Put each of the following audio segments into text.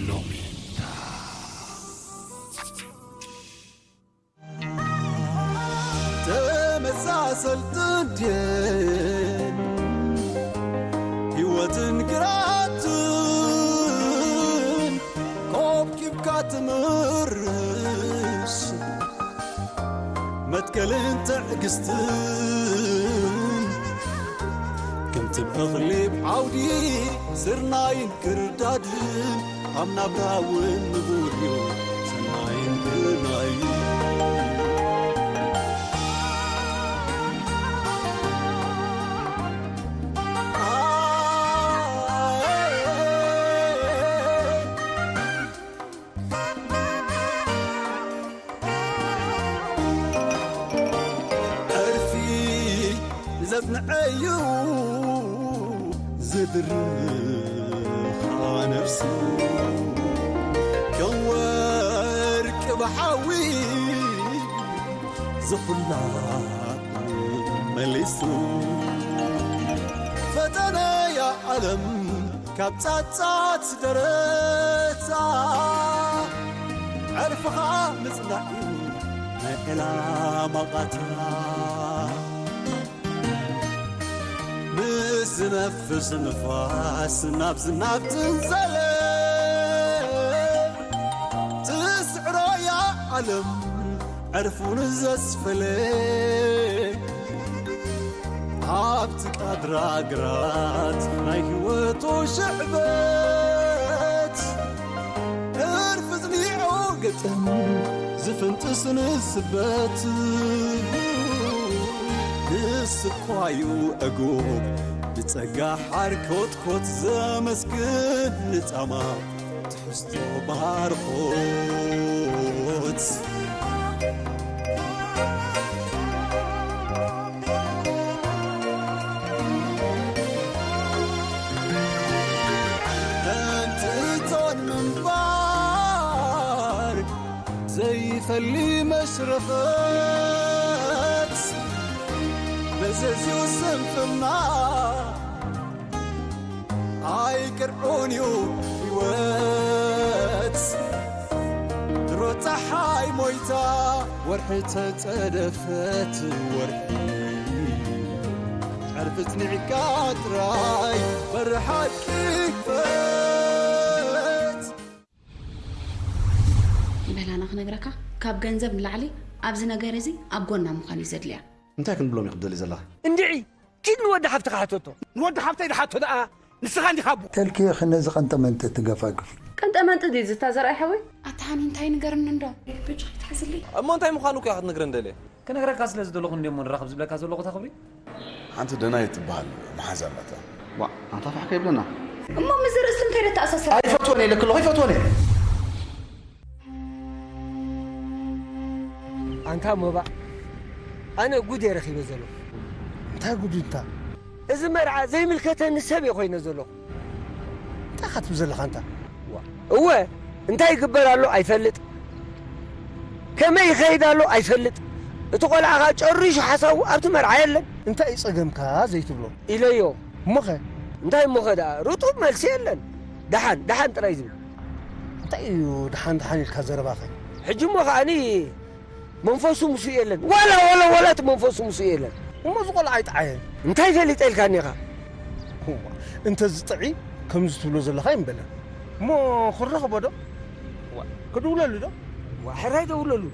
ሎሚታ ተመሳሰልቲ እንድየን ህይወትን ግራትን ኮብኪብካ ትምርሽ መትከልን ትዕግስትን ከምቲ እኽሊ ዓውዲ ስርናይን ክርዳድን ኣብ ናብራ እውን ንቡር እዩ ሰናይን ግርናይን። ዕርፊ ዘጽንዐዩ ዝድርኻ ነፍሱ ከም ወርቂ ብሓዊ ዝኹላ መሊሱ ፈተነያ ዓለም ካብ ጻጻት ደረታ ዕርፍኻ ምጽናዕ እዩ ናይ ዕላማ ቓታ። ምስ ዝነፍስ ንፋስ ናብዚ ናብ ትንዘለ ትስዕሮ እያ ዓለም ዕርፉ ንዘስፈለ ኣብቲ ቃድራ ግራት ናይ ህይወቱ ሽዕበት ዕርፊ ዝኒዑ ግጥም ዝፍንጥስ ንስበት ንስኳዩ ዕጉብ ብጸጋ ሓርኮትኮት ዘመስግን ንጻማ ትሕዝቶ ባርኾት። ከምቲ እቶን ምንባር ዘይፈሊ መሽረፈት መዘዝዩ ስንፍና ኣይቅርዑን እዩ ህይወት ድሮ ፀሓይ ሞይታ ወርሒ ተፀደፈት ወርሒ ዕርፊ ፅኒዕካ ጥራይ በሪ ሓቂ ክፈት። በላና ክነግረካ፣ ካብ ገንዘብ ንላዕሊ ኣብዚ ነገር እዚ ኣብ ጎና ምዃን እዩ ዘድልያ። እንታይ ክንብሎም ኢኺ ትደልዪ ዘለኺ? እንድዒ! ኪድ ንወዲ ሓፍትኻ ሕተቶ። ንወዲ ሓፍተይ ድሓቶ ደኣ ንስኻ እንዲኻ ኣቦ። ተልክኺ ነዚ ቀንጠመንጢ ትገፋግፊ። ቀንጠመንጢ ድዩ ዝታ ዘርኣይ ሓወይ? ኣታ ሃኒ እንታይ ንገርኒ እንዶ? ብጫ ይትሓዝለይ። እሞ እንታይ ምዃኑ እኮ ኢኻ ክትነግረን ደልየ። ክነግረካ ስለ ዝደለኹ እንድየ እሞ ንራኸብ ዝብለካ ዘለኹ እታ ክብሪ። ሓንቲ ደናየት ትበሃል መሓዛ ኣላታ። ዋእ ኣንታ ፋሕ ከይብለና። እሞ ምስዚ ርእስቲ እንታይ ደተኣሳስር ኣሎ? ኣይፈትዎን እየ ኢለኪ ኣለኹ ኣይፈትዎን እየ። ኣንታ ሞባእ ኣነ ጉድ እየ ረኺበ ዘለኹ። እንታይ ጉድ እንታ? እዚ መርዓ ዘይምልከተኒ ሰብ እየ ኮይነ ዘለኹ። እንታይ ኢኻ ትብል ዘለኻ ኣንታ? እወ እንታይ ይግበር ኣሎ ኣይፈልጥ፣ ከመይ ይኸይድ ኣሎ ኣይፈልጥ። እቲ ቆልዓ ኸኣ ጨሪሹ ሓሳቡ ኣብቲ መርዓ የለን። እንታይ እዩ ጸገምካ ዘይትብሎ? ኢለዮ። እሞኸ? እንታይ እሞኸ ደኣ? ርጡብ መልሲ የለን። ደሓን ደሓን ጥራይ ዝብል። እንታይ እዩ ደሓን ደሓን ኢልካ ዘረባኸ? ሕጂ እሞ ኸኣኒ መንፈሱ ምስኡ የለን። ዋላ ዋላ ዋላ እቲ መንፈሱ ምስኡ የለን። እሞ እዚ ቆልዓ ኣይጠዓየን። እንታይ ፈሊጠ ኢልካኒ ኢኻ? እዋ፣ እንተ ዝጥዒ ከምዚ ትብሎ ዘለኻ ኣይምበለን። እሞ ክንረኽቦ ዶ? እዋ፣ ክድውለሉ ዶ? እዋ፣ ሕራይ ደውለሉ።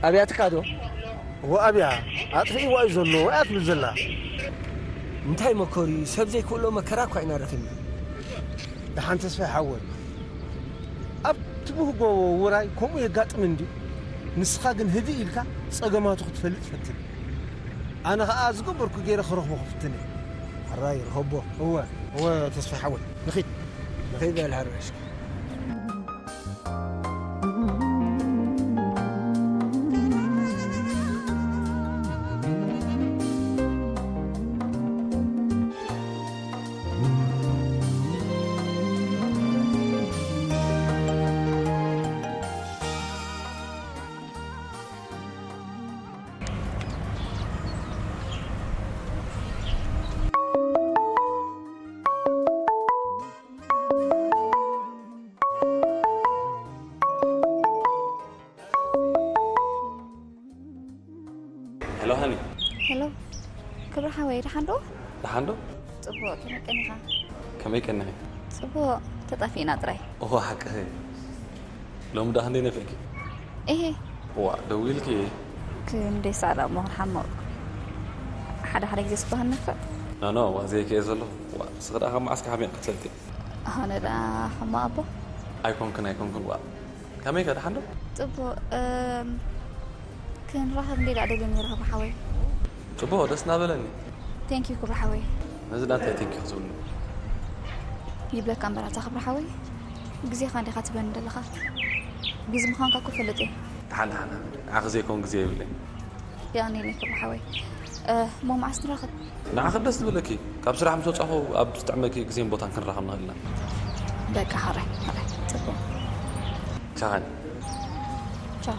ኣብያትካ ዶ? እወ ኣብያ፣ ኣጥፊእዋ እዩ ዘሎ እያ ትብል ዘላ። እንታይ መከሩ እዩ፣ ሰብ ዘይክእሎ መከራ እኳ ኢና ረኺብና። ደሓን ተስፋይ ሓወይ፣ ኣብ ትብህጎ ውራይ ከምኡ የጋጥም እንድዩ። ንስኻ ግን ህድእ ኢልካ ጸገማቱ ክትፈልጥ ፈትን። ኣነ ኸኣ ዝገበርኩ ገይረ ክረኽቦ ክፍትን እየ። ሕራይ ርኸቦ። እወ፣ እወ ተስፋይ ሓወይ፣ ንኺድ። ንኺድ በል ሕራይ እስኪ። ሓንዶ? ደሓን ዶ? ጽቡቕ፣ ከመይ ቀኒኻ? ከመይ ቀኒኺ? ጽቡቕ፣ ተጣፊእና ጥራይ። ኦሆ፣ ሓቅኺ። ሎሚ ደኣ ክንደይ ነፊዕኪ? እሂ። ዋእ፣ ደዊልኪ? ክንደይ ሳላ እሞ ክንሓምቕ። ሓደ ሓደ ግዜ ስባህ ንፍዕ። ኖ፣ ኖ፣ ዋእ፣ ዘይከ እየ ዘለኹ። ዋእ፣ ንስኺ ደኣ ካብ መዓስ ክሓሚቕ ክትፈልጢ? ኣነ ደኣ ሕማቕ ኣቦ። ኣይኮንክን፣ ኣይኮንክን፣ ዋእ። ከመይ ከ፣ ደሓን ዶ? ጽቡቕ፣ እም፣ ክንራኸብ እንዴ ደኣ ደልዮ ነይረ፣ ክብሪ ሓወይ። ጽቡቕ፣ ደስ እናበለኒ። Thank you፣ ክብሪ ሓወይ። ነዚ ደኣ እንታይ thank you ክትብልኒ? ይብለካ እምበር፣ ኣታ ክብሪ ሓወይ፣ ግዜኻ እንዲኻ ትህበኒ ዘለኻ። ቢዚ ምዃንካ እኮ እፈልጥ እየ። ደሓን፣ ደሓን። ንዓኺ ዘይኮን ግዜ የብለይን። የቐንየለይ ክብሪ ሓወይ። እ፣ እሞ መዓስ ንራኸብ? ንዓኺ ደስ ዝበለኪ፣ ካብ ስራሕ ምስ ወጻኹ ኣብ ዝጥዕመኪ ግዜን ቦታን ክንራኸብ ንኽእል ኢና። በቃ፣ ሕራይ፣ ሕራይ፣ ጽቡቕ። ቻው። ቻው።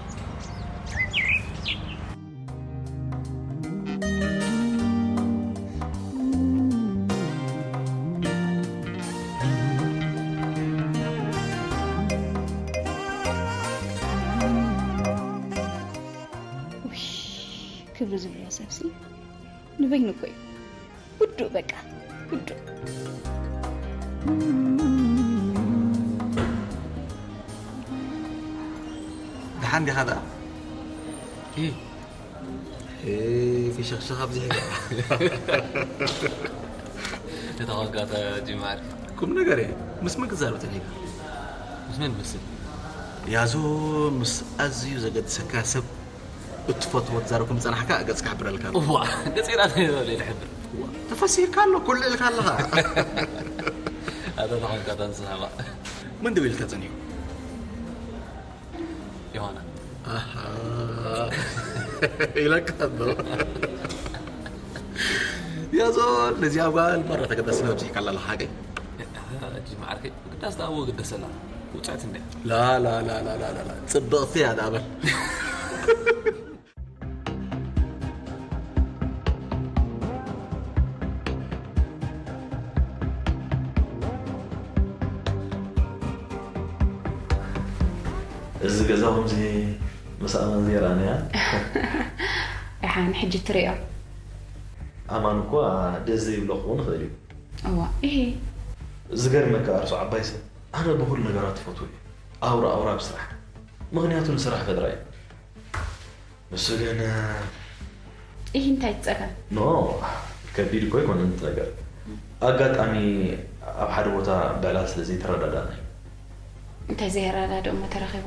ውይ፣ ክብሪ ዝብሎ ሰብሲ ንበይኑ እኮ እዩ። ውዱእ በቃ፣ ውዱእ። ደሓን ዲኻ ደኣ? እ። እ፣ ፍሽኽሽኽ ኣብዚሕካ። እታ ቋንቋ እታ ጅማር። ቁም ነገር እየ። ምስ መን ክትዛረብ ጸኒሕካ? ምስ መን ትመስል? ያዞ፣ ምስ ኣዝዩ ዘገድሰካ ሰብ እትፈትዎ ትዛረብ ከም ዝጸናሕካ ገጽካ ክሕብረልካ ኣሎ። እዋ፣ ገጸይ ደኣ እንታይ ይበል ይሕብር? እዋ፣ ተፈሲህካ ኣሎ፣ ኩልዕ ኢልካ ኣለኻ። ኣታ ተኾንካ እታ ንስኻ እባ። መን ደዊልካ ጸኒሑ? ዮሃና። ኣሃ፣ ኢለካ ኣሎ። ያዞ፣ ነዚኣ ጓል መራ ተገዳስና ኣብዚሕካ ኣለኻ ሓቀይ? ኣታ ጅማ ዓርከይ፣ ግዳስ ደኣ እዎ ግደሰላ። ውጽዕቲ እንድያ። ላ፣ ላ፣ ላ፣ ጽብቕቲ እያ ደኣ በል። እዚ ገዛ ከምዚ ምስ ኣማን ዘይረኣናያ። ደሓን ሕጂ ትርእዮ። ኣማን እኳ ደስ ዘይብሎ ክኸውን ይኽእል እዩ። እዋ፣ እሂ። ዝገርመካ ኣርሶ ዓባይ ሰብ፣ ኣነ ብኹሉ ነገራት ትፈትዎ እዩ። ኣውራ ኣውራ ብስራሕ። ምኽንያቱ ንስራሕ ፈጥራ እዩ። ንሱ ግን፣ እሂ፣ እንታይ ጸገም? ኖ፣ ከቢድ እኮ ኣይኮነን እቲ ነገር። ኣጋጣሚ ኣብ ሓደ ቦታ ብዕላል ስለ ዘይተረዳዳእና እዩ። እንታይ ዘየረዳድኦም ተረኺቡ?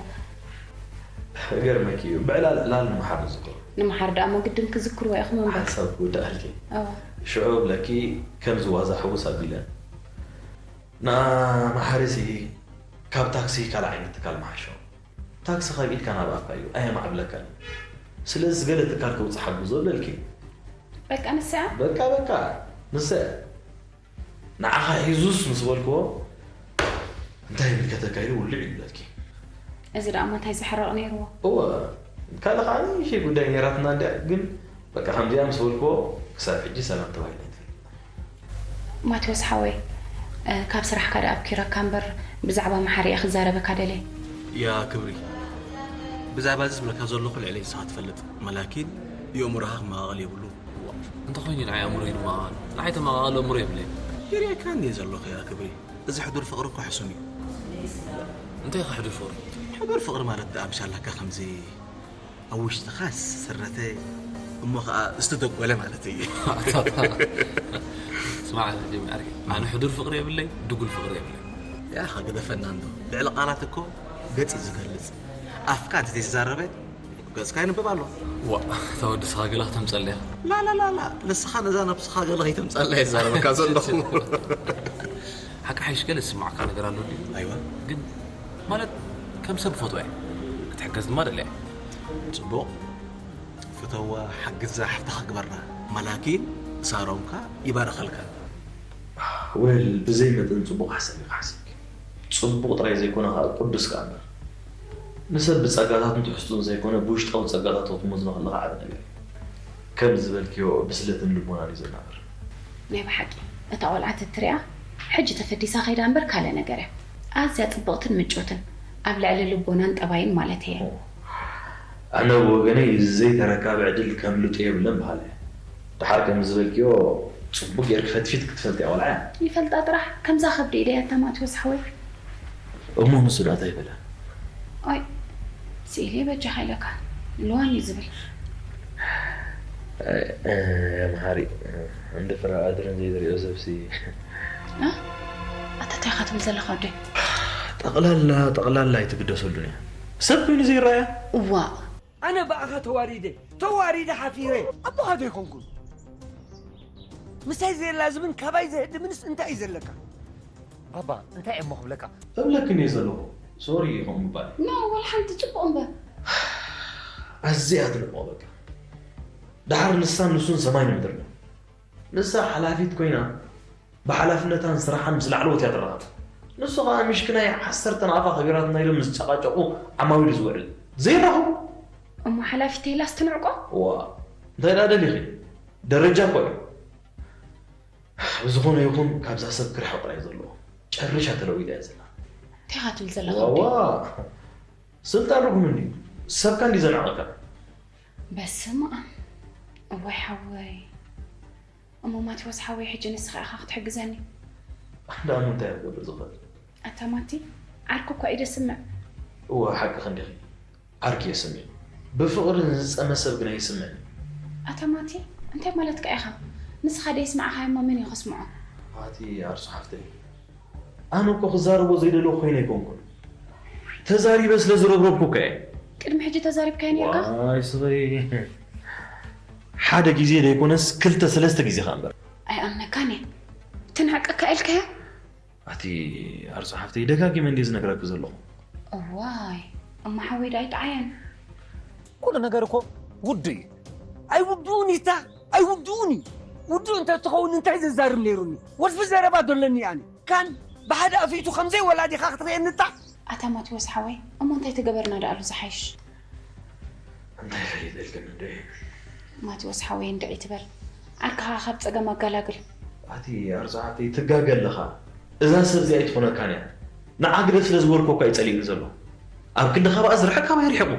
ገርመኪ እዩ። ብዕላል ዕላል ንምሓር ንዝክሮ። ንምሓር ደኣ እሞ ግድን ክዝክርዎ ኢኹም እምበር። ሓሳብ ክውዳእልኪ። እዋ። ሽዑ እብለኪ ከምዚ ዋዛ ሕውስ ኣቢለ። ንኣ መሓሪሲ ካብ ታክሲ ካልእ ዓይነት ትካል ምሓሾ። ታክሲ ካብ ኢድካ ናብ ኣፍካ እዩ፣ ኣየማዕብለካን እዩ። ስለዚ ገለ ትካል ከውጽእ ሓግዞ እብለልኪ። በቃ ንሳ? በቃ፣ በቃ፣ ንሳ። ንዓኻ ሒዙስ ምስ በልክዎ፣ እንታይ ይምልከተካ ኢሉ ውልዕ እዩ ዝብለኪ። እዚ ደኣ እሞ እንታይ ዘሕርቕ ነይርዎ? እወ፣ ካልእ ከኣ ንእሽተይ ጉዳይ ነይራትና እንድያ፣ ግን በቃ ከምዚኣ ምስ በልክዎ፣ ክሳብ ሕጂ ሰላም ተባሂልና ኣይንፈልጥን። ማቴዎስ ሓወይ፣ እ፣ ካብ ስራሕካ ደኣ ኣብኪረካ እምበር፣ ብዛዕባ መሓሪኤ ክዛረበካ ደልየ። ያ ክብሪ፣ ብዛዕባ እዚ ዝብለካ ዘለኹ ልዕሊ ንስኻ ትፈልጥ፣ መላኪን የእምሮኻ ክመቓቐል የብሉን። እንተኾይኑ ንዓይ ኣእምሮይ ይመቓቐል፣ ንዓይ ተመቓቐሊ ኣእምሮ የብለይን። ይርእየካ እንድየ ዘለኹ ያ ክብሪ፣ እዚ ሕዱር ፍቕሪ እኮ ሕሱም እዩ። እንታይ ኢኻ ሕዱር ፍቕሪ? ሕዱር ፍቕሪ ማለት ደኣ ምሻላካ ከምዚ ኣብ ውሽጥኻ ዝስረተ እሞ ኸኣ ዝተደጎለ ማለት እዩ። ስማዕ፣ ጅሚ ዓርከይ፣ ኣነ ሕዱር ፍቕሪ የብለይ፣ ድጉል ፍቕሪ የብለይ። ያኻ ግደፈና እንዶ። ልዕሊ ቃላት እኮ ገጽ እዩ ዝገልጽ። ኣፍካ እንተዘይተዛረበ፣ ገጽካ ይንበብ ኣሎ። ዋ፣ እታ ወዲ ስኻ ገለ ከተምጸለያ። ላ፣ ላ፣ ላ፣ ላ፣ ንስኻ ነዛ ነብስኻ ገለ ከይተምጸላ እየ ዝዛረበካ ዘለኹ። ሓቂ ሓይሽ ገለ ዝስማዓካ ነገር ኣሎ ድዩ? ኣይዋ። ግን ማለት ከም ሰብ ፈትዋ እየ። ክትሕገዝ ድማ ደልያ እየ። ጽቡቕ። ፍተዋ፣ ሓግዛ፣ ሓፍትኻ ግበራ። ማላኪን ሳሮንካ ይባርኸልካ። ወል፣ ብዘይ መጠን ጽቡቕ ሓሳብ ኢኻ ሓሲብኪ። ጽቡቕ ጥራይ ዘይኮነ ኸኣ ቅዱስ ከኣ እምበር። ንሰብ ብጸጋታቱን ትሕዝቱን ዘይኮነ ብውሽጣዊ ጸጋታቱ ክትመዝኖ ከለኻ ዓቢ ነገር እዩ። ከም ዝበልክዮ ብስለትን ልቦናን እዩ ዘናብር። ናይ ብሓቂ እታ ቆልዓ ተትሪኣ ሕጂ ተፈዲሳ ከይዳ እምበር ካልእ ነገር እያ። ኣዝያ ጽብቕትን ምጭውትን ኣብ ልዕሊ ልቦናን ጠባይን ማለት እየ። ኣነ ብወገነይ ዘይተረካቢ ዕድል ከምልጦ የብለን በሃሊ እየ። ደሓር ከም ዝበልክዮ ጽቡቅ ጌርኪ ፈትፊት ክትፈልጥያ ቆልዓ እያ። ይፈልጣ ጥራሕ ከምዛ ከብዲ ኢደያ እታ ማቴዎስ ሓወይ። እሞ ንሱ ዳኣ እንታይ ይበላ? ኣይ ስኢለ በጃኻ ኢለካ ልዋን እዩ ዝብል። መሃሪ እንደ ፍረ ኣድርን ዘይዝሪኦ ሰብሲ ኣታ እንታይ ኢኻ ትብል ዘለኻ ወደይ? ጠቕላላ ጠቕላላ ኣይትግደሰሉን እያ ሰብ ኮይኑ ዘይረኣያ። እዋ ኣነ ብኣኻ ተዋሪደ ተዋሪደ ሓፊረ ኣቦኻ ዘይኮንኩን ምሳይ ዘየላዝምን ካባይ ዘህድምንስ እንታይ እዩ ዘለካ? ባባ እንታይ እሞ ክብለካ? እብለክን እየ ዘለኹ። ሶሪ ኢኹም ምባል። ኖ ወላ ሓንቲ ጽቡቕ እምበር። ኣዝየ ኣድንቖ በቃ። ደሓር ንሳን ንሱን ሰማይን ምድርን እዮም። ንሳ ሓላፊት ኮይና ብሓላፍነታን ስራሓን ምስ ላዕለዎት እያ ትረኻብ። ንሱ ኸኣ ምሽክናይ ዓሰርተ ናቕፋ ከቢራትና ኢሉ ምስ ጨቓጨቑ ዓማዊሉ ዝውዕል ዘይራኸቡ። እሞ ሓላፊት ተይላስ ትንዕቆ? ዋ እንታይ ደኣ ደሊኺ? ደረጃ እኮ እዩ። ብዝኾነ ይኹን ካብዛ ሰብ ክርሕቕ ጥራይ እዩ ዘለዎ። ጨሪሻ ተለዊጣ እያ ዘላ። እንታይ ኢኻ ትብል ዘለኻ ዋዋ ወዲ? ስልጣን ርጉም እንድዩ። ሰብካ እንድዩ ዘንዕቐካ። በስመ ኣብ እዋይ ሓወይ እሞ ማቴዎስ ሓወይ ሕጂ ንስኻ ኢኻ ክትሕግዘኒ። ኣነ ደኣ እንታይ እየ ክገብር ዝኽእል? ኣታ ማቲ ዓርኩ እኳ እዩ ደስምዕ። እወ ሓቅኺ እንዲኺ። ዓርኪ የስምዕ፣ ብፍቕሪ ንዝጸመ ሰብ ግና የስምዕን እዩ። ኣታ ማቲ፣ እንታይ ማለትካ ኢኻ? ንስኻ ደይስማዕኻዮ እሞ መን እዩ ከስምዖ? ኣቲ ኣርሱ ሓፍተይ፣ ኣነ እኮ ክዛረቦ ዘይደለኹ ኮይነ ኣይኮንኩን። ተዛሪበ ስለ ዝረብረብኩ እኮ እየ። ቅድሚ ሕጂ ተዛሪብካዮ ነይርካ? ዋይ ስበይ። ሓደ ግዜ ደይኮነስ ክልተ ሰለስተ ግዜ ከኣ እምበር። ኣይኣምነካን እየ። ትንዕቀካ ኢልካዮ? ኣቲ ኣርሱ ሓፍተይ ደጋጊመ እንድየ ዝነግረኪ ዘለኹ። እዋይ እሞ ሓወይ ደኣ ኣይጠዓየን። ኩሉ ነገር እኮ ውዱእ እዩ። ኣይውድኡን እዩ እታ ኣይውድኡን እዩ። ውዱእ እንተትኸውን እንታይ ዘዛርብ ነይሩኒ? ወልፊ ዘረባ ዶ ኣለኒ ኣነ? ካን ብሓደ ኣፍኢቱ ከምዘይ ወላዲኻ ክትርእየኒ እታ ኣታ ማቴዎስ ሓወይ እሞ እንታይ ተገበርና ደኣሉ ዝሓይሽ? እንታይ ፈሊጠልክን እንዴ? ማቴዎስ ሓወይ እንድዒ ትበል ዓርክኻ ካብ ጸገም ኣጋላግል። ኣቲ ኣርዛሓተይ ትጋገ ኣለኻ። እዛ ሰብ እዚኣ ኣይትኾነካን እያ። ንዓ ግደፍ ስለ ዝበልኮ እኳ እዩ ጸሊእኒ ዘሎ። ኣብ ክንድኻ በኣ ዝርሕቕ ካባይ ርሒቑ።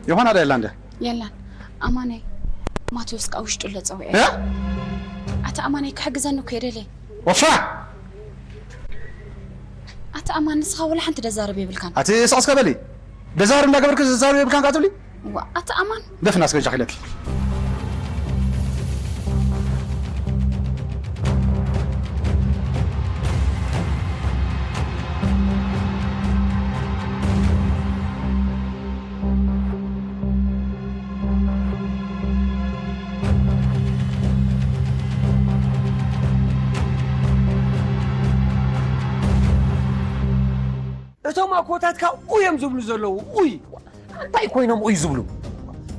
ዮሃና ዶ የላ እንደ የላን። ኣማነይ ማቴዎስ ከኣ ውሽጡ ለጸውዐ። እ? ኣታ ኣማነይ ክሕግዘኒ እኮ የደልየ። ወፍራ! ኣታ ኣማን ንስኻ ወላ ሓንቲ ደዛረብ የብልካን። ኣቲ ስቕ እስከ በሊ። ደዛረብ እንዳገበርክ ዘዛረብ የብልካን ከኣ ትብሊ? ዋ ኣታ ኣማን። ደፍና እስከ ጃኺለኪ። እቶም ኣኮታትካ ኡይ እዮም ዝብሉ ዘለዉ ኡይ እንታይ ኮይኖም ኡይ ዝብሉ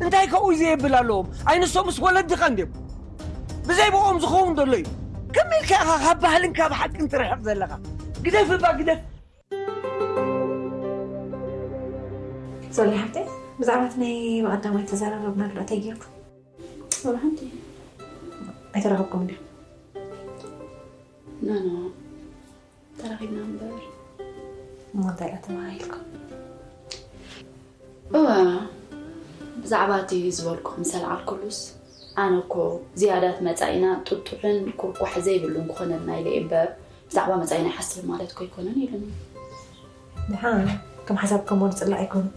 እንታይ ከ ኡይ ዘየብል ኣለዎም ኣይ ንሶምስ ወለድኻ እንድዮም ብዘይ ብኦም ዝኸውን ዘሎ እዩ ከመይ ኢልካ ኢኻ ካብ ባህልን ካብ ሓቅን ትርሕቕ ዘለኻ ግደፍ እባ ግደፍ ሶሊ ሓፍተይ ብዛዕባ እቲ ናይ ብቐዳማይ ተዘራረብናሉ እንታይ ጌርኩም? ወላ ሓንቲ ኣይተራኸብኩም እንዲኹም? ናኖ ተራኺብና እምበር እሞ እንታይ ኢላ ተመሃሂልኩም? እወ ብዛዕባ እቲ ዝበልኩ ምስ ኣልዓልኩሉስ ኣነ እኮ ዝያዳ እቲ መጻኢና ጥጡሕን ኩርኳሕ ዘይብሉን ክኾነልና ኢለ እየ እምበር ብዛዕባ መጻኢና ይሓስብ ማለት እኮ ኣይኮነን ኢሉኒ። ደሓን ከም ሓሳብኩም እሞ ንጽላእ ኣይኮነን።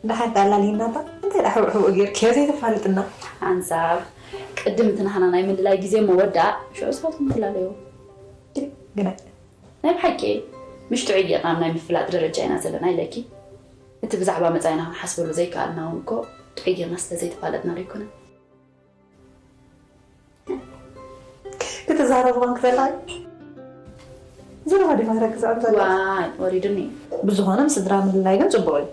ደሓር ተኣላልይና እባ እንታይ ደኣ ሕብኡ ሕብኡ ጌርክዮ ዘይተፋልጥና። ሓንሳብ ቅድም እቲ ናህና ናይ ምልላይ ግዜ እሞ ወዳእ ሽዑ ንስኻትኩም ትላለዩ። ግናይ ናይ ብሓቂ ምሽ ጥዑይ ጌርና ኣብ ናይ ምፍላጥ ደረጃ ኢና ዘለና ኢለኪ። እቲ ብዛዕባ መጻኢና ክንሓስበሉ ዘይከኣልና እውን እኮ ጥዑይ ጌርና ስለ ዘይተፋለጥና ዶ ኣይኮነን? ክትዛረብዋን ክተላዩ ዘረባ ዲማ ረክዛን ዘሎ ዋይ ወሪዱኒ ብዝኾነ ምስ ስድራ ምልላይ ግን ጽቡቕ እዩ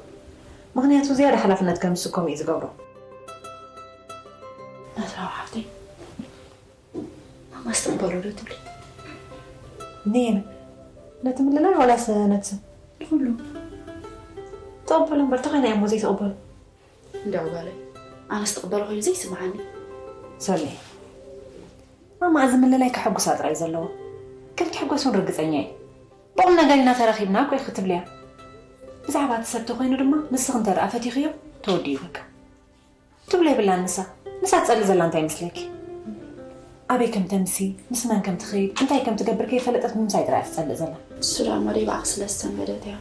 ምኽንያቱ ዝያዳ ሓላፍነት ከም ዝስከሙ እዩ ዝገብሮ ናትራዊ ሓፍተይ፣ ማማስ ትቕበሎ ዶ ትብሊ? ንየን? ነቲ ምልላይ ዋላስ ነቲ ሰብ? ንኹሉ። ትቕበሎ እምበር፣ ተኾይና እሞ ዘይትቕበሎ? እንዲያው ጓለይ፣ ኣነስ ትቕበሎ ኮይኑ ዘይስምዓኒ። ሶሊ፣ ማማ እዚ ምልላይ ከሐጉሳ ጥራይ እዩ ዘለዎ። ከም ትሕጎስ እውን ርግጸኛ እየ። ብቑም ነገር ኢና ተራኺብና እኮ ኢኺ ክትብልያ። ብዛዕባ እቲ ሰብ ተኾይኑ ድማ ንስኺ እንተ ደኣ ፈቲኽዮ ተወዲኡ በቃ። ትብሎ የብላን ንሳ። ንሳ ትጸልእ ዘላ እንታይ ይመስለኪ? ኣበይ ከም ተምሲ፣ ምስ መን ከም ትኸይድ፣ እንታይ ከም ትገብር ከይፈለጠት ብምምሳይ ጥራይ እያ ትጸልእ ዘላ። እሱ ደኣ እሞ ደይ ብኣኽ ስለ ዝሰንበደት እያ።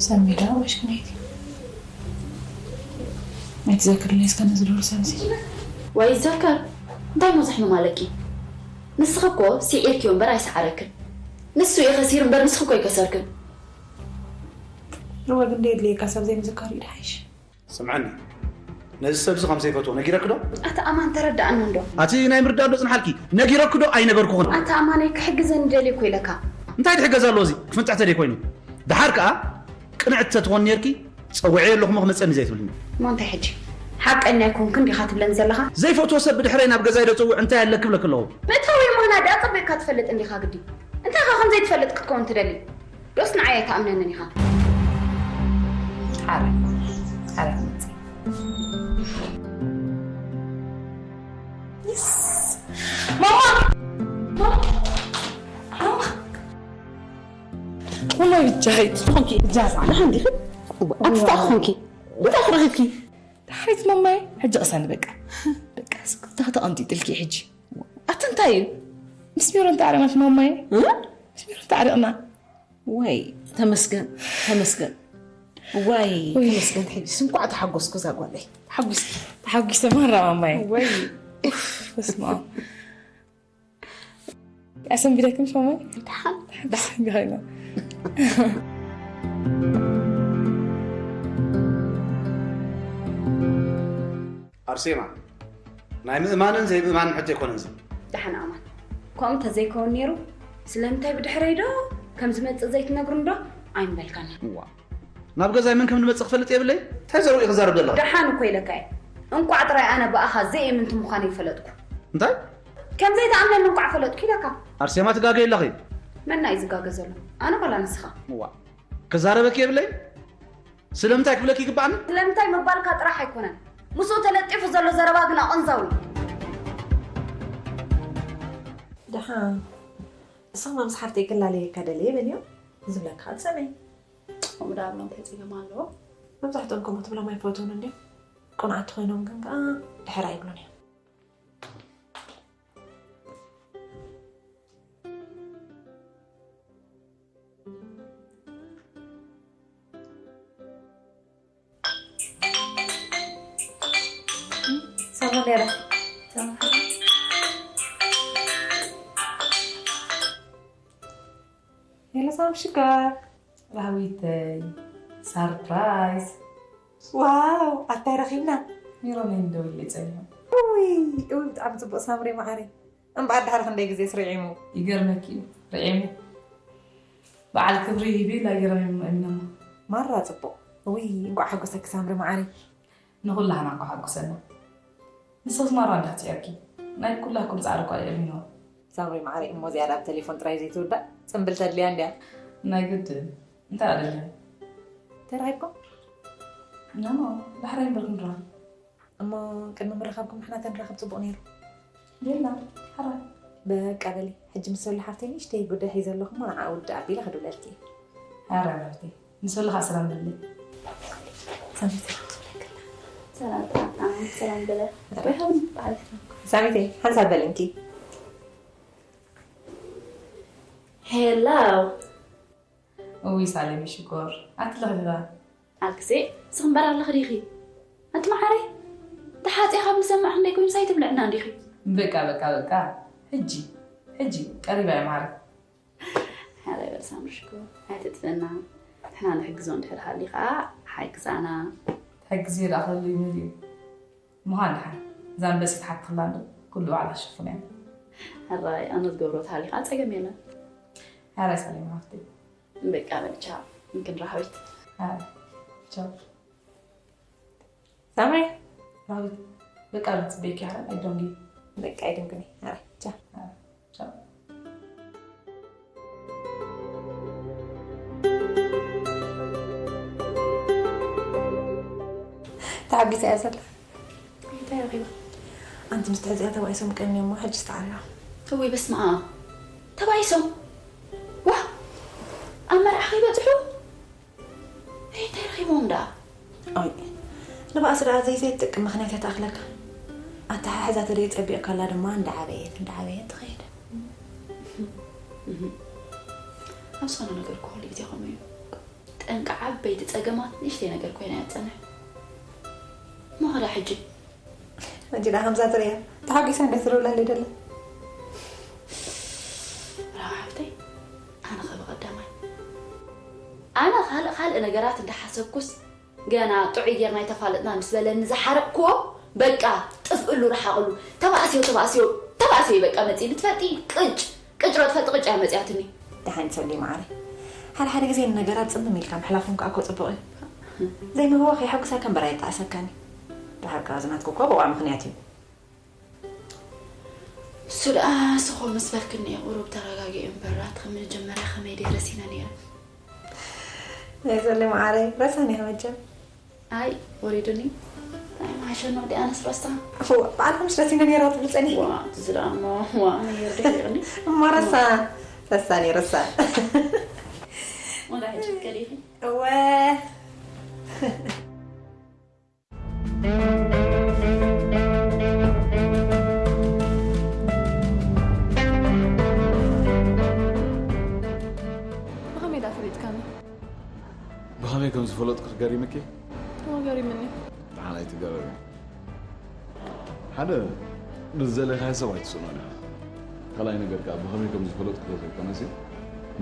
ሰንቢዳ ወሽክነይቲ። ኣይትዘክርለይ እስከ ነዚ ዱር ሰምሲ። ወይ ይዘከር። እንታይ ሞዝሕኑ ማለኪ? ንስኺ እኮ ስዒርክዮ እምበር ኣይሰዓረክን። ንሱ እዩ ከሲር እምበር ንስኺ እኮ ኣይከሰርክን። ሩባ ግን ደየድልየካ ሰብ ዘይምዝካር እዩ ድሓይሽ። ስምዐኒ፣ ነዚ ሰብዚ ከም ዘይፈትዎ ነጊረኪ ዶ? ኣታ ኣማን ተረዳእኒ እንዶ። ኣቲ ናይ ምርዳእ ዶ ጽንሓልኪ? ነጊረኪ ዶ ኣይነገርኩኽን? ኣታ ኣማነይ ክሕግዘኒ ደልየ እኮ ኢለካ። እንታይ ድሕገዝ ኣለዎ እዚ? ክፍንጥሕ ተደይ ኮይኑ። ደሓር ከኣ ቅንዕቲ ተትኾን ኔርኪ፣ ጸዊዐዮ ኣለኹ እሞ ክመጸኒ ዘይትብልኒ። እሞ እንታይ ሕጂ? ሓቀኛ ኣይኮንክን ዲኻ ትብለኒ ዘለኻ? ዘይፈትዎ ሰብ ብድሕረይ ናብ ገዛይ ዶ ጸውዕ እንታይ ኣለኪ ብለኪ ኣለኹ። ምእታወይ ምዃና ደኣ ኣጸቢቕካ ትፈልጥ እንዲኻ ግዲ። እንታይ ኸ ከም ዘይትፈልጥ ክትከውን ትደሊ? ዶስ ንዓይ ኣይትኣምነንን ኢኻ? ሓራይ፣ ሓራይ ትመጽእ። ይስ! ማማ! ማማ! ማማ! ማማ ብቻ ኸይት ኾንኪ እጃ ጻዕዳ እንዲኺ? ኣትስታ ኾንኪ? እንታይ ክረኺብኪ? ደሓሪት ማማይ፣ ሕጂ ቅሰኒ በቃ። በቃ፣ ስክፍታ ተቐንጢጥልኪ ሕጂ። ኣቲ እንታይ እዩ? ምስ ሜሮን ተዓሪቕና ማማይ? እ? ምስ ሜሮን ተዓሪቕና። ወይ፣ ተመስገን፣ ተመስገን። ዋይ፣ ወይ። ተመስገን፣ ሕጂስ እንኳዕ ተሓጎስኩ እዛ ጓለይ። ተሓጒስኪ። ተሓጒሰ ማራ ማማይ። ወይ። ኡፍ፣ በስመ ኣብ። ኣሰንቢደክምሽ ማማይ? ደሓን። ደሓን ዲኻ? ኣርሴማ፣ ናይ ምእማንን ዘይምእማንን ሕቶ ኣይኮነን እዚ። ደሓን ኣማን፣ ከምኡ እንተዘይከውን ነይሩ፣ ስለምንታይ ብድሕረይ ዶ ከም ዝመጽእ ዘይትነግሩኒ ዶ ኣይምበልካን። እዋ፣ ናብ ገዛይ መን ከም ዝመጽእ ክፈልጥ የብለይ? እንታይ ዘረባ ኢኺ ክዛረብ ዘለኺ? ደሓን እኮ ኢለካ እየ። እንቋዕ ጥራይ ኣነ ብኣኻ ዘይእምንቲ ምዃነይ ፈለጥኩ። እንታይ? ከም ዘይትኣምነኒ እንቋዕ ፈለጥኩ ኢለካ። ኣርሴማ ትጋገ ኣለኺ። መና እዩ ዝጋገ ዘሎ? ኣነ ዋላ ንስኻ? እዋ፣ ክዛረበኪ የብለይ? ስለምንታይ ክብለኪ ይግባኣኒ? ስለምንታይ ምባልካ ጥራሕ ኣይኮነን። ምስኡ ተለጢፉ ዘሎ ዘረባ ግን ኣቐንዛዊ እዩ። ደሓን። ንስኻ ምስ ሓፍተይ ክላለየካ ደልየ በልዮ ዝብለካ ክትሰምዒ። ከምኡ ደኣ ብሎም እንታይ ጸገም ኣለዎ? መብዛሕትኦም ከምኡ ትብሎም ኣይፈትዉን እንድዮም። ቅኑዓት ኮይኖም ግን ከኣ ድሕር ኣይብሉን እዮም። ሳባ ነይራ። ሄሎ ሳም ሽጋር። ራህዊተይ፣ ሳርፕራይዝ። ዋው፣ ኣታይ ረኺብና? ሜሮነይ እንደውለይ ጸኒሑ። እውይ፣ እውይ፣ ብጣዕሚ ጽቡቕ ሳምሪ መዓረይ። እምበኣር ድሕሪ ክንደይ ግዜስ ርዒሙ? ይገርመኪ እዩ፣ ርዒሙ። በዓል ክብሪ ይህብ ኢላ ገይሮም እዮም ኣሚኖማ። ማራ ጽቡቕ። እውይ፣ እንቋዕ ሓጎሰኪ ሳምሪ መዓረይ። ንኹላህና እንቋዕ ሓጎሰና። ንስኽስ ማራ እንዲኺ ጽዒርኪ። ናይ ኩላኩም ጻዕሪ እኳ ልዕል ሚኖ። ሳምሪ መዓረይ፣ እሞ እዚኣ ኣብ ቴሌፎን ጥራይ ዘይትውዳእ ጽምብል ተድልያ እንድያ። ናይ ግድን። እንታይ ኣደልያ? ተራኺብኩም? ኖ፣ ዳሕራይ እምበር ክንራኸብ። እሞ ቅድሚ ምርኻብኩም ንሕና ተንራኸብ ጽቡቕ ነይሩ። የላ፣ ሕራይ። በቃ በሊ፣ ሕጂ ምስ ዘሎ ሓፍተይ ንእሽተይ ጉዳይ ሒዘ ኣለኹ እሞ ንዓ ውድእ ኣቢለ ክድውለልኪ እየ። ሕራይ ሓፍተይ፣ ምስ በለኻ ሰላም በሊ። ሳሚተይ፣ ሰላም፣ ሰላም በለ። በይሃውን በዓል። ሳሚተይ፣ ሓንሳብ በሊ እንኪ። ሄሎ። እውይ ሳሌም ሽኮር፣ ኣቲ ለኽልባ። ኣልክሴ፣ ስኽምበር ኣለኽ ዲኺ? ኣቲ መዓረይ፣ ተሓጺኻ ምስ ሰማዕ ክንደይ ኮይኑ ሳይ ትብልዕና እንዲኺ? በቃ፣ በቃ፣ በቃ። ሕጂ፣ ሕጂ፣ ቀሪባ እያ መዓረይ። ሓላይ በል ሳምሪ ሽኮር፣ ኣይትጥፍእና። ንሕና ንሕግዞ እንድሕር ሃሊ ኸዓ፣ ሓግዛና። ትሕግዝዮ ደኣ ክህሉ ይብል እዩ። ምዃን ደሓን፣ እዛ ኣንበሲት ሓትኽላ እንዶ፣ ኩሉ ባዕላ ትሽፍኖ እያ። ሕራይ፣ ኣነ ዝገብሮ ተሃሊ ኸዓ ጸገም የለን። ሕራይ ሳሌም ሓፍተይ። በቃ በል ቻው፣ እንክንራኸብ። ኣይ፣ ቻው። ሳምሪ፣ በቃ ጽበይኪ፣ ሓራ ኣይዶንጊ። በቃ ኣይደንግኒ። ኣረ፣ ቻ። ቻው። ተሓጒሰ እያ ዘላ። እንታይ ረኺባ? ኣንቲ ምስ ትሕዚኣ ተባኢሶም ቀንዮም እሞ ሕጂ ዝተዓርያ። እወይ በስመ ኣብ። ተባኢሶም? ዋ! ኣብ መርዓ ከይበጽሑ? ኣይ፣ እንታይ ረኺቦም ደኣ? ኦይ፣ ንባእሲ ደኣ ዘይዘይትጠቅም ምኽንያት እያ ትኣኽለካ። ኣተሓሕዛ ተደይ ጸቢቕካላ ድማ እንዳዓበየት እንዳዓበየት ትኸይድ። ኣብ ዝኾነ ነገር እኮ ኩሉ ግዜ ከምኡ እዩ። ጠንቂ ዓበይቲ ጸገማት ንእሽተይ ነገር ኮይና እያ ትጸንሕ። እሞ ኸዳ ሕጂ? ሕጂ ደኣ ከምዛ ትርእያ ተሓጒሳ እንዳትረብላ ኣለይ ደላ። ራው ሓፍተይ፣ ኣነ ኸ ብቐዳማይ፣ ኣነ ካልእ ካልእ ነገራት እንዳሓሰብኩስ፣ ገና ጥዑይ ጌርና ኣይተፋለጥናን ምስ በለኒ ዝሓረቕክዎ፣ በቃ፣ ጥፍእሉ፣ ርሓቕሉ። ተባእስዮ፣ ተባእስዮ፣ ተባእስዮ እዩ በቃ መጺእኒ። ትፈልጢ? ቅጭ፣ ቅጭ ዶ ትፈልጢ? ቅጭ እያ መጺኣትኒ። ደሓን ሰሊ መዓረይ። ሓደ ሓደ ግዜ ንነገራት ጽምም ኢልካ ምሕላፎም ከኣ እኮ ጽቡቕ እዩ። ዘይምህዋኽ የሐጉሰካ እምበር ኣየጣዕሰካን እዩ። ደሓር ከኣ እዚ ናትኪ እኮ ብቑዕ ምኽንያት እዩ። እሱ ደኣ ስኹ ምስ በልክኒ እየ ቁሩብ ተረጋጊኡ እምበር፣ ኣቲ ከም መጀመርያ ከመይ ድየ ረሲነ ነይረ። ናይ ዘለ መዓረይ፣ ረሳኒ እያ መቸም። ኣይ፣ ወሪዱኒ። እንታይ መሓሸኒ ወዲ ኣነስ ረስታ። እፎ፣ በዓልኩም ስለ ሲነ ነይራ ትብል ጸኒሕኒ። ዋ፣ ትዝራ እሞ፣ ዋ፣ ነይር ደቂቕኒ። እሞ ረሳ፣ ረሳኒ፣ ረሳ። ወላ ሕጂ ከሊኺ። እወ። ብኸመይ ደኣ ፈሊጥካኒ? ብኸመይ ከም ዝፈለጥኩ ክገሪምኪ? እወ፣ ገሪምኒ። ደሓን ኣይትገረሚ። ሓደ፣ ምስ ዘለኻዮ ሰብ ኣይትስእኖን ኢኻ። ካልኣይ ነገር ከኣ፣ ብኸመይ ከም ዝፈለጥኩ ዘይኮነሲ፣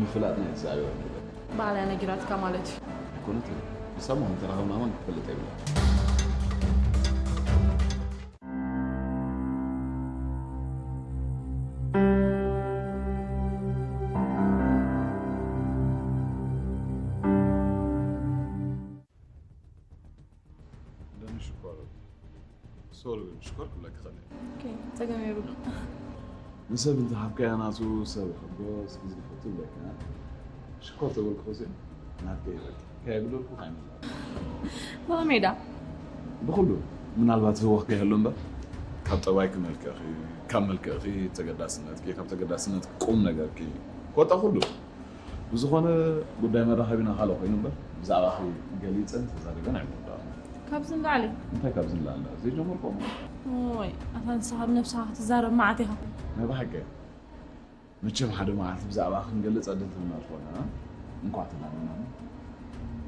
ምፍላጥና እዩ ዝዛረብ ንብለካ። ባዕላ እያ ነጊራትካ ማለት እዩ። ኣይኮነትን። ንሳ እሞ ከም ተራኸብና እማ ክትፈልጥ የብላን። እንደምን ሽኮር። ሶሪ፣ ሽኮር ክብለኪ ክእል እየ። ኦኬ፣ ጸገም የብሉ። ንሰብ እንተሃብካዮ ናቱ ሰብ ይሕጎስ፣ እዚ ይፈቱ ይብለካ። ሽኮር ተበልኩ ኸዚ ናትከ ይበልኪ። ከየብለልኩ ካይመላ። ብኸመይ ዳ? ብኹሉ። ምናልባት ህወኽ ከይህሉ እምበር፣ ካብ ጠባይኪ መልክዕኺ፣ ካብ መልክዕኺ ተገዳስነትኪ፣ ካብ ተገዳስነትኪ ቁም ነገርኪ፣ ኮታ ኩሉ። ብዝኾነ፣ ጉዳይ መራኸቢና ካልእ ኮይኑ እምበር፣ ብዛዕባኺ ገሊጸን ተዛሪበን ኣይምወዳእን። ካብዚ ንላዕሊ? እንታይ ካብዚ ንላዕሊ? ዘይጀመርኩዎ እሞ። ኦይ፣ ኣታ ንስኻ ብነብስኻ ክትዛረብ መዓት ኢኻ። ናይ ብሓቂ። መቸም ሓደ መዓልቲ ብዛዕባ ክንገልጽ ዕድል ትህብና ትኾና። እንኳዕ ተላመና።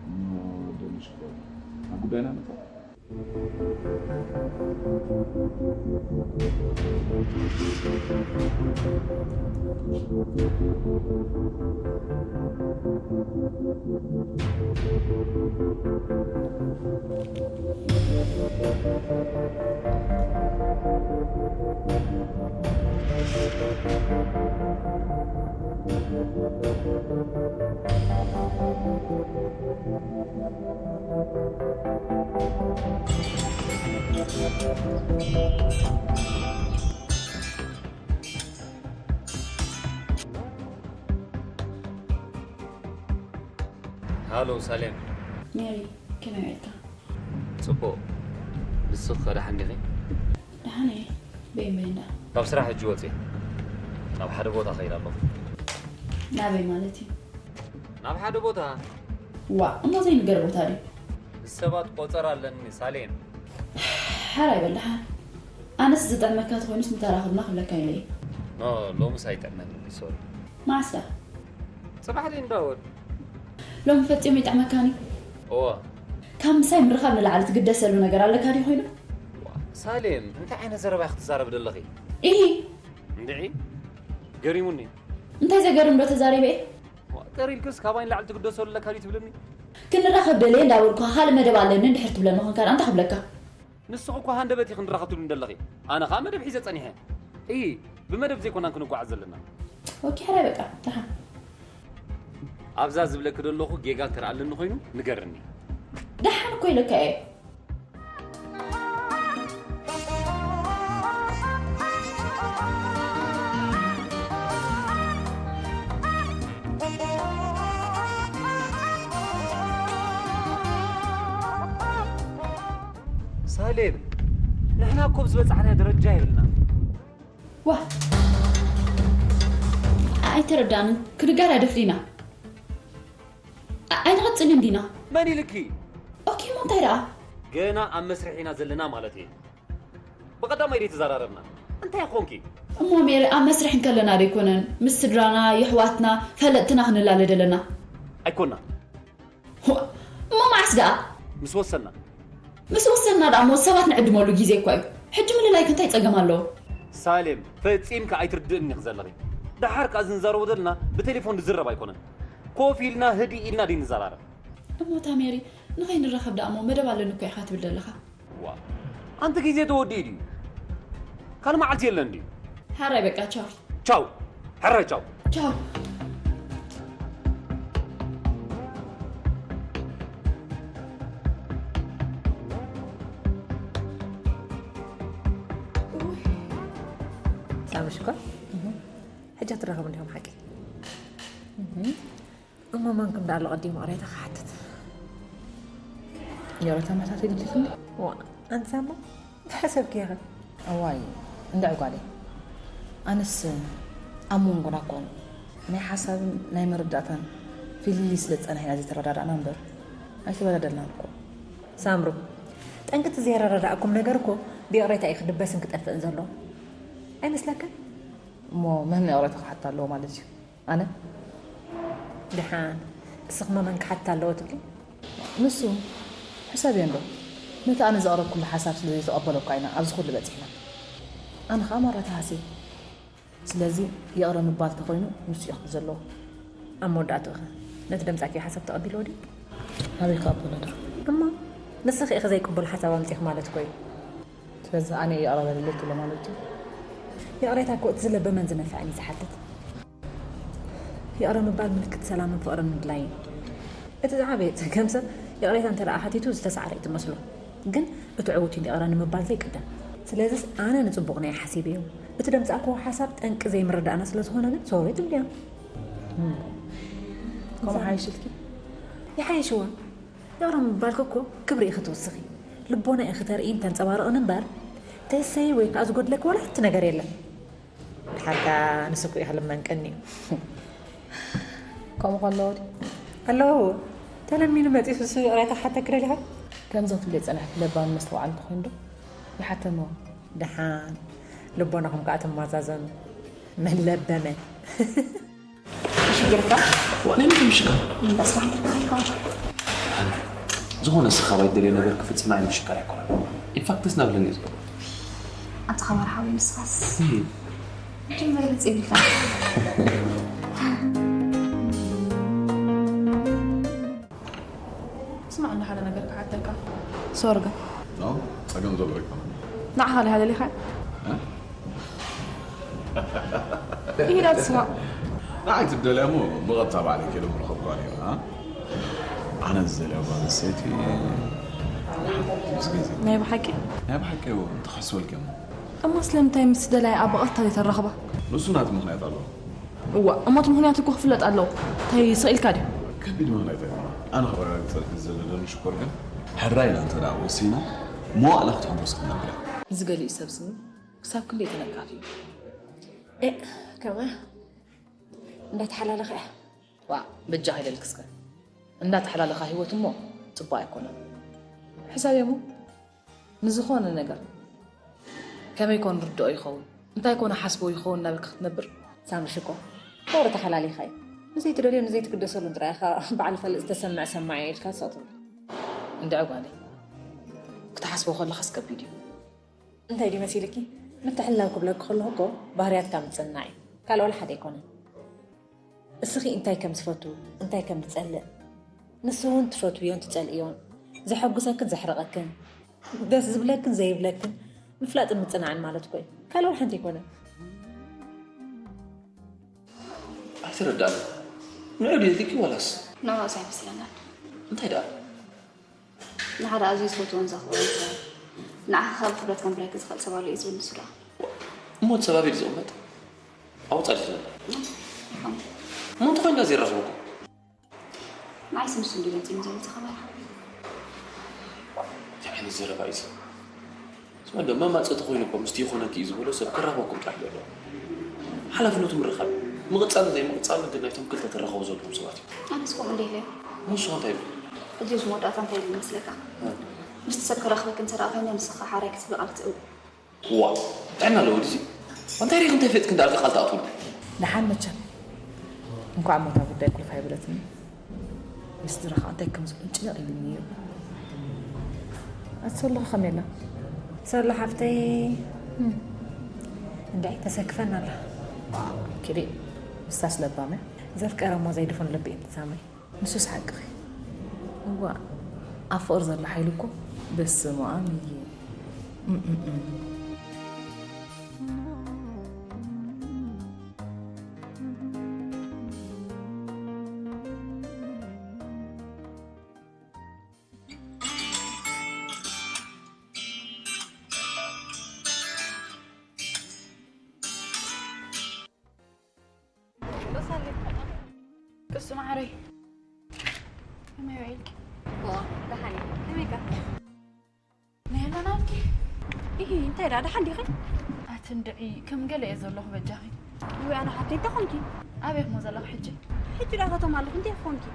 እሞ ደንሽ እኮ። ናብ ጉዳይና ንእቶ። ሃሎ ሳሌም። ሜሪ፣ ከመይ ውዒልካ? ጽቡቕ። ንስኺ ከ ደሓን ዲኺ? ደሓን እየ። በይን በይን ደኣ። ካብ ስራሕ ሕጂ ወጺኤ ናብ ሓደ ቦታ ከይድ ኣለኹ። ናበይ ማለት እዩ? ናብ ሓደ ቦታ። ዋእ፣ እሞ ዘይንገር ቦታ ድዩ? ንሰባት ቆጸራ ኣለኒ ሳሌም። ሓራይ በል ደሓን። ኣነስ ዝጥዕመካ ተኾይኑስ ምተራኸብና ክብለካ ኢለ እየ። ኖ፣ ሎምስ ኣይጥዕመኒ፣ ሶሪ። መዓስ ደኣ? ጽባሕ ድዩ እንዳወድ? ሎሚ ፈጺሙ ይጥዕመካን እዩ። እወ። ካብ ምሳይ ምርኻብ ንላዕሊ ትግደሰሉ ነገር ኣለካ ድዩ ኮይኑ? ዋ፣ ሳሌም፣ እንታይ ዓይነት ዘረባ ኢኺ ትዛረቢ ዘለኺ? ኢሂ። እንድዒ፣ ገሪሙኒ። እንታይ ዘገርም ዶ ተዛሪበ እየ? ዋ፣ ቀሪልክስ ካባይ ንላዕሊ ትግደሰሉ ኣለካ ድዩ ትብልኒ? ክንራኸብ ደልየ እንዳበልኩኻ ካልእ መደብ ኣለኒ እንድሕር ትብለኒ ኾንካ ደኣ እንታይ ክብለካ? ንስኺ እኮ ሃንደበት ኢኺ ንራኸብ ትብልኒ ዘለኺ። ኣነ ኸኣ መደብ ሒዘ ጸኒሐ። እሂ፣ ብመደብ ዘይኮናን ክንጓዓዝ ዘለና። ኦኬ፣ ሕራይ በቃ፣ ደሓን። ኣብዛ ዝብለኪ ዘለኹ ጌጋ እንተ ኣለኒ ኮይኑ ንገርኒ። ደሓን እኮ ኢለካ እየ። ሳሌም፣ ንሕና እኮ ኣብ ዝበጻሕናዮ ደረጃ የብልና። ዋ ኣይተረዳንን። ክንጋር ኣደፍሊና ኣይንቐጽልን ዲና? መን ኢልኪ? ኦኬ እሞ እንታይ ደኣ? ገና ኣብ መስርሕ ኢና ዘለና ማለት እየ። ብቐዳማይ ደይ ተዘራረብና። እንታይ ኮንኪ? እሞ ሜሪ ኣብ መስርሕ እንከለና ደይኮነን ምስ ስድራና የሕዋትና ፈለጥትና ክንላለድ ኣለና። ኣይኮና። እሞ መዓስ ደኣ? ምስ ወሰና። ምስ ወሰና ደኣ እሞ ሰባት ንዕድመሉ ግዜ እኳ እዩ። ሕጂ ምልላይክ እንታይ ጸገም ኣለዎ? ሳሌም፣ ፈጺምካ ኣይትርድእኒ ዘለኺ። ደሓር ከኣ ዝንዛረቦ ዘለና ብቴሌፎን ዝዝረብ ኣይኮነን። ኮፍ ኢልና ህድእ ኢልና ድዩ ንዘራረብ? እሞ እታ ሜሪ ንኸይንራኸብ ደኣ እሞ መደብ ኣለኒ እኮ ኢኻ ትብል ዘለኻ። ዋ ኣንቲ ግዜ ተወዲኡ ድዩ? ካልእ መዓልቲ የለን ድዩ? ሓራይ በቃ ቻው። ቻው። ሕራይ ቻው። ቻው። ሳሚ ሽኮር ሕጂ ትራኸቡ እንዲኹም ሓቂ እሞ መንኩም ዳሎ ቀዲሙ ቅሬታ ክሓትት የረታ መታት ይድልክ እንዲ ዋ ኣንሳሞ እንታይ ሓሰብኪ ኢኺ እዋይ እንድዕ ጓለይ ኣነስ ኣብ መንጎና እኮ ናይ ሓሳብን ናይ መረዳእታን ፍልልይ ስለ ዝፀናሕና ዘይተረዳዳእና እምበር ኣይተበዳደልናን እኮ ሳምሩ ጠንቂ እቲ ዘይረዳዳእኩም ነገር እኮ ብይቕሬታ እዩ ክድበስን ክጠፍእን ዘለዎ ኣይመስለክን እሞ መህመ ይቕሬታ ክሓታ ኣለዎ ማለት እዩ ኣነ ድሓን እስኽማ መን ክሓታ ኣለዎ ትብሊ ንሱ ሕሰብዮ እንዶ ነቲ ኣነ ዘቕረብኩሉ ሓሳብ ስለ ዘይተቐበለኳ ኢና ኣብዚ ኩሉ በፂሕና ኣነ ከዓ ማራ ተሃስየ ስለዚ ይቕረ ምባል ተኾይኑ ንሱ እዩ ክብል ዘለዎ ኣብ መወዳእትኡ ኸ ነቲ ደምፃኪ ሓሳብ ተቐቢልዎ ድዩ ኣበይ ክቐበሎ ዶ እሞ ንስኺ ኢኺ ዘይቅቡል ሓሳብ ኣምፂኺ ማለት እኮ እዩ ስለዚ ኣነ ይቕረ በልለይ ትብሎ ማለት እዩ ይቕሬታ እኮ እቲ ዝለበመን ዝነፍዐን እዩ ዝሓትት ይቕረ ምባል ምልክት ሰላምን ፍቕርን ምድላይ እዩ እቲ ዝዓበየ ጸገም ሰብ ይቕሬታ እንተ ደኣ ሓቲቱ ዝተሳዕረ እዩ ትመስሎ ግን እቲ ዕዉት እዩ ይቕረ ንምባል ዘይቅደም ስለዚስ ኣነ ንጽቡቕ ናይ ሓሲበዮ እቲ ደምጻእክዎ ሓሳብ ጠንቂ ዘይምርዳእና ስለ ዝኾነ ግን ሶሪ ትብልያ ከምኡ ሓይሽልኪ ይሓይሽዋ ይቕረ ምባልኪ እኮ ክብሪ ኢኺ ትውስኺ ልቦና ኢኺ ተርእይን ተንጸባርቕን እምበር ተሰይ ወይ ከዓ ዝጎድለኪ ዋላ ሓንቲ ነገር የለን ድሓር ከኣ ንሱ እኮ እዩ ክልመን ቀንዩ። ከምኡ ከለዎ ድዩ? ኣለዎ። ተለሚኑ መጺኡ ንሱ ይቕሬታ ክሓተኪ ደሊኻ? ከምዚ ክትብሊ ዝጸናሕኪ ለባምን መስተውዓልን ተኾይኑ ዶ ይሓተኒ እዋ? ደሓን ልቦናኹም ከኣ ትመዛዘኑ። መን ለበመ? ሽግርካ ዋኔ ምሽካ በስራሕ ዝኾነ ስኻብ ኣይደልዮ ነገር ክፍጽም ናይ ምሽካር ኣይኮነን ኢንፋክትስ ናብለኒ እዩ ዝገብሮ ኣንተ ኸማር ሓወይ ንስኻስ መጀመርያ ገጽ የብልካ ስማዕ እንዶ ሓደ ነገር ክሓተካ ሶርጋ ኖ ጸገም ዘሎ ኣይኮነን ንዓኻ ዲኻ ደሊኻ ኢዳ ትስማዕ ንዓይ ትደልያ እሞ ብቐጥታ ባዕለይ ከይደ ምረኸብ ጓል እየ ኣነ ዝደልያ ጓል ኣንስተይቲ ምስ ግዜ ናይ ብሓቂ ናይ ብሓቂ ተኸስበልኪ እሞ እሞ ስለምንታይ ምስ ደላያ ብቐጥታ ዘይተራኽባ ንሱ ናቲ ምኽንያት ኣለዎ እዋ እሞ እቲ ምኽንያት እኮ ክፍለጥ ኣለዎ እንታይ ስቕ ኢልካ ድዩ ከቢድ ምኽንያት ኣይኮነ ኣነ ክረጋግፀልኪ ዝደለኒ ሽኮር ግን ሕራይ ኢና እንተ ደኣ ወሲና መዋእላ ክትሕጎስ ክትነብር እያ እዚ ገሊኡ ሰብ ስኒ ክሳብ ክንደይ ተነካፊ እዩ ኤእ ከመ እንዳተሓላለኸ እያ ዋእ በጃኺ ኢለልኪ እስከ እንዳተሓላለኻ ሂወት እሞ ፅቡቕ ኣይኮነን ሕሰብዮ እሞ ንዝኾነ ነገር ከመይ ኮን ርድኦ ይኸውን እንታይ ኮን ሓስቦ ይኸውን እናበልካ ክትነብር ሳምሪ ሽኮ ኮር ተሓላሊኻ እዩ ንዘይትደልዮን ንዘይትግደሰሉን ጥራይ ኢኻ ባዕሊ ፈልጥ ዝተሰምዕ ሰማዒ ኢልካ ስቕ ትብል እንድዒ ጓለይ ክትሓስቦ ከለኻስ ከቢድ እዩ እንታይ ድዩ መሲልኪ? ምትሕልላው ክብለኪ ከለኹ እኮ ባህርያትካ ምጽንናዕ እዩ። ካልእ ዋላ ሓደ ኣይኮነን። እስኺ እንታይ ከም ዝፈቱ፣ እንታይ ከም ዝጸልእ፣ ንሱ እውን ትፈትውዮን ትጸልእዮን፣ ዘሐጉሰክን ዘሕርቐክን፣ ደስ ዝብለክን ዘይብለክን ምፍላጥን ምጽንናዕን ማለት እኮ እዩ። ካልእ ዋላ ሓንቲ ኣይኮነን። ኣይተረድኣንን። ንዑ ድዩ ኢልኪ ዋላስ? ንዕኡስ ኣይመስለናን። እንታይ ደኣ? ንሓደ ኣዝዩ ዝፈትዎን ዘኽብሮን ሰብ ንዓኻ ካብ ክብረት ከንብረኪ ዝኽእል ሰብ ኣሎ እዩ ዝብል ንሱ ደኣ። እሞ እቲ ሰብ ኣበይ ድዩ ዝቕመጥ? ኣብ ወጻኢ ድዩ ዘሎ? ይኸውን። እሞ እንተኾይኑ ዳኣ ዘይራኸበኩም? ንዓይስ ንሱ እንድዩ መጺኡኒ ዘሎ ዝኸበረ። እንታይ ዓይነት ዘረባ እዩ እዚ? ስማ፣ ደማ ማፀ ተኮይኑ እኮ ምስቲ ይኾነኪ እዩ ዝበሎ ሰብ ክራኸበኩም ጥራሕ ዘሎ። ሓላፍነቱ ምርኻብ እዩ። ምቕፃልን ዘይምቕፃልን ግን ናይቶም ክልተ ተራኸቡ ዘለዎም ሰባት እዩ። ኣነስ ከምኡ እንደ ኢለ። ንሱ እንታይ ይብል? ሕጂ እዚ መወዳእታ እንታይ ይብል ይመስለካ? ምስቲ ሰብ ክራኽበክ እንተ ደኣ ኮይነ ንስኻ ሓራይ ክትብል ቃል ክትእው። ዋ፣ ጥዕና ኣለዎ ድዚ? እንታይ ሪኢኽ እንታይ ፈጥክ እንዳ ኣልካ ቃል ትኣትውሉ? ደሓን መቸም። እንኳዕ ሞታ ጉዳይ ኩልካ ይብለትኒ። ምስ ድረኻ እንታይ ከም ዝብልን ጭንቕ ኢሉኒ እዩ። ኣቲ ሰሎ ከመይ ኣላ? ሰሎ ሓፍተይ እንድዒ ተሰክፈና ኣላ። ኪዲ ምስታስ ለባመ ዘፍቀረ እሞ ዘይድፈን ልቢ እዩ ሳመይ። ንሱስ ሓቅኺ። እዋ ኣብ ፍቕሪ ዘሎ ሓይሊ እኮ በስመ ኣብ እዩ። እም፣ እም፣ እም። ቅሱ ማዕረይ ከመይ ውዒልኪ? ዋ ደሓን እየ። ከመይካ? ናይ ኣናናውኪ? ኢሂ እንታይ ደኣ ደሓን ዲኺ? ኣቲ እንድዒ ከም ገለ እየ ዘለኹ በጃኺ። ወይ ኣነ ሓፍተይ እንታይ ኾንኪ? ኣበይ እሞ ዘለኺ ሕጂ? ሕጂ ደኣ ከተማ ኣለኹ እንታይ ኾንኪ?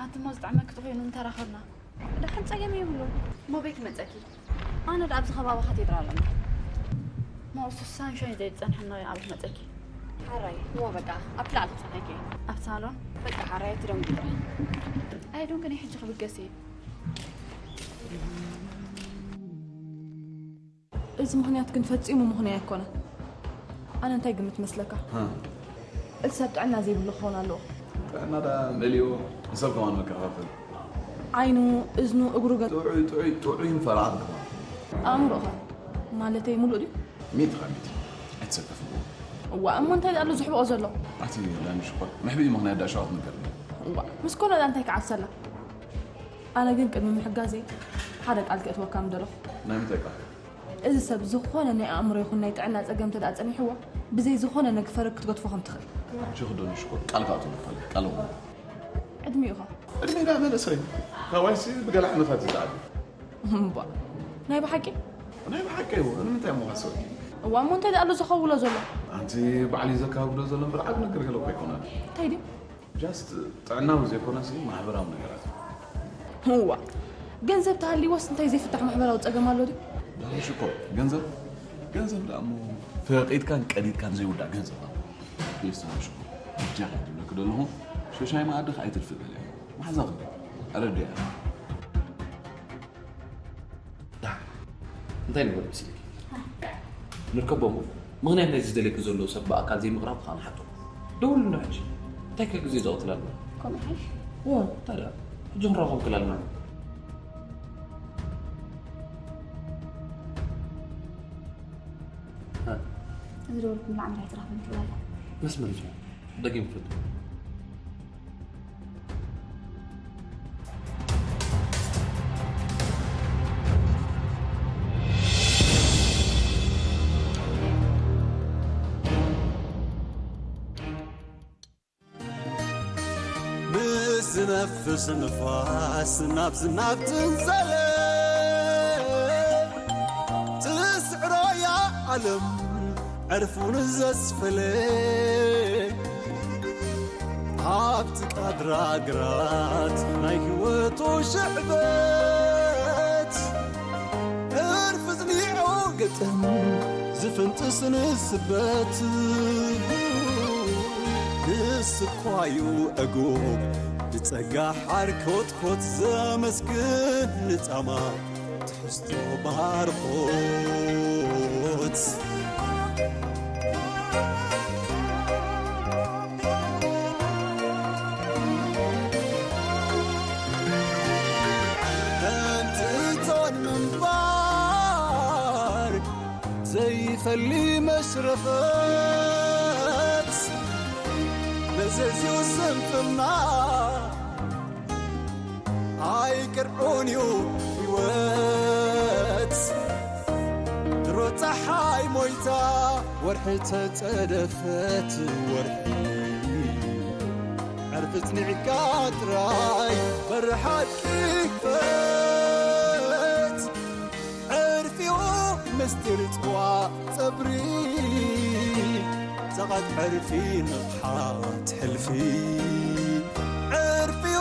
ኣቲ እሞ ዝጥዕመኪ ተኾይኑ ምተራኸብና። ደሓን ጸገም የብሉን። እሞ በይ ክመጸኪ? ኣነ ደኣ ኣብዚ ከባቢ ካቴድራል ኣለና። እሞ እሱ ሳንሻይን ዘይጸንሐና ኣበይ ክመጸኪ? ሓራይ እሞ በቃ ኣብቲ ላዕሊ ክጸንሐኪ እየ። ኣብ ሳሎን? በቃ ሓራይ ኣይትደንጉ ጥራይ። ኣይደንጉን እየ ሕጂ ክብገስ እየ። እዚ ምኽንያት ግን ፈጺሙ ምኽንያይ ኣይኮነን። ኣነ እንታይ ግምት መስለካ? እቲ ሰብ ጥዕና ዘይብሉ ክኸውን ኣለዎ። ጥዕና ዳ መሊኡ ንሰብ ከማን መከፋፈል። ዓይኑ፣ እዝኑ፣ እግሩ ገ- ጥዑይ ጥዑይ ጥዑይ ፈራዓት ከማን። ኣእምሮኻ ማለተይ ሙሉእ ድዩ? ሚእቲ ካብ ሚእቲ ኣይትሰከፍዎ። እዋ እሞ እንታይ ኣሎ ዝሕብኦ ዘሎ? ኣቲ ዳኒ ሽኮር መሕብኢ ምኽንያት ዳ ሸዋት ነገር። እዋ ምስ ኮነ ዳ እንታይ ክዓብሰላ? ኣነ ግን ቅድሚ ምሕጋዘይ ሓደ ቃል ከእትወካ ምደለኹ። ናይ ምንታይ ቃል? እዚ ሰብ ዝኾነ ናይ ኣእምሮ ይኹን ናይ ጥዕና ጸገም እንተ ደኣ ጸኒሕዎ ብዘይ ዝኾነ ነግፈረግ ክትገድፎ ከም ትኽእል። ሕጂ ክደኑ ሽኮር ቃል ክኣትወልካ ቃል እኹ። ዕድሚኡ ኸ? ዕድመይ ደኣ መንእሰይ ካባይሲ ብገለ ዓመታት እዩ ዝዓቢ። እምባ ናይ ብሓቂ? ናይ ብሓቂ እዎ ንምንታይ እሞ ካሰብኪ? እዋ እሞ እንታይ ደኣ ኣሎ ዘኸውሎ ዘሎ? ኣንቲ ባዕሉ እዩ ዘካብዶ ዘሎ እምበር ዓቢ ነገር ገለ እኮ ኣይኮነን። እንታይ ድዩ? Just ጥዕናዊ ዘይኮነሲ ማሕበራዊ ነገራት እዩ። እዋ ገንዘብ ተሃልይዎስ እንታይ ዘይፍታሕ ማሕበራዊ ጸገም ኣሎ ድዩ? ዳኒ ሽኮር ገንዘብ ገንዘብ ደኣ እሞ ፈቒድካን ቀዲድካን ዘይውዳእ ገንዘብ ኣሎ። ፕሊስ ዳኒ ሽኮር በጃኻ እየ ዝብለኪ ዘለኹ ሸሻይ መኣድኺ ኣይትድፍእ በልያ። መሓዛኺ ኣረድእያ። ደሓን እንታይ ንበል መሲልኪ? ንርከቦ እሞ ምኽንያት ናይዚ ዝደልየኪ ዘሎ ሰብ ብኣካል ዘይምቕራብ ከዓ ንሓቶ። ደውል እንዶ ሕጂ። እንታይ ከ ግዜ ዘቕትል ኣሎ? ከምኡ ይሓይሽ። እወ እንታይ ደኣ ሕጂ ክንራኸብ ክላልና። ዝደወልኩ ምልዓ ምራይ ትራኸብ ንክላለ። መስመር ይዞ ደጊም ፍልጥ። ምስ ዝነፍስ ንፋስ ናብ ዝናብ ትንዘለ ትስዕሮ እያ ዓለም ዕርፉን ዘስፈለ ኣብ ጥቃ ድራግራት ናይ ህይወቱ ሽዕበት ዕርፊ ዝኒዖ ግጥም ዝፍንጥስ ንስበት ንስኳዩ ዕጉብ ብጸጋ ሓር ኮትኮት ዘመስግን ንጻማ ትሕዝቶ ባርኾት ከምቲ እቶን ምንባር ዘይፈሊ መሽረፈት መዘዝኡ ስንፍና ኣይቅርዑን እዩ ህይወት ድሮ ፀሓይ ሞይታ ወርሒ ተፀደፈት ወርሒ ዕርፊ ፅኒዕካ ጥራይ በሪ ሓቂ ክፈት ዕርፊኡ ምስጢር ጽዋ ጸብሪ፣ ጸቓት ዕርፊ ንቕሓት ሕልፊ፣ ዕርፊዮ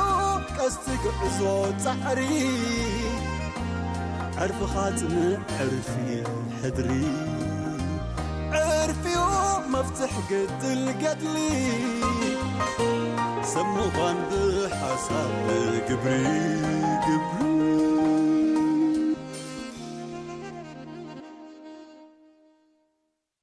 ቀስቲ ጉዕዞ ጻዕሪ፣ ዕርፍኻ ጽንዕ ዕርፊ ሕድሪ፣ ዕርፊዮ መፍትሕ ግድል ገድሊ፣ ሰብ ምዃን ብሓሳብ ግብሪ፣ ግብሪ።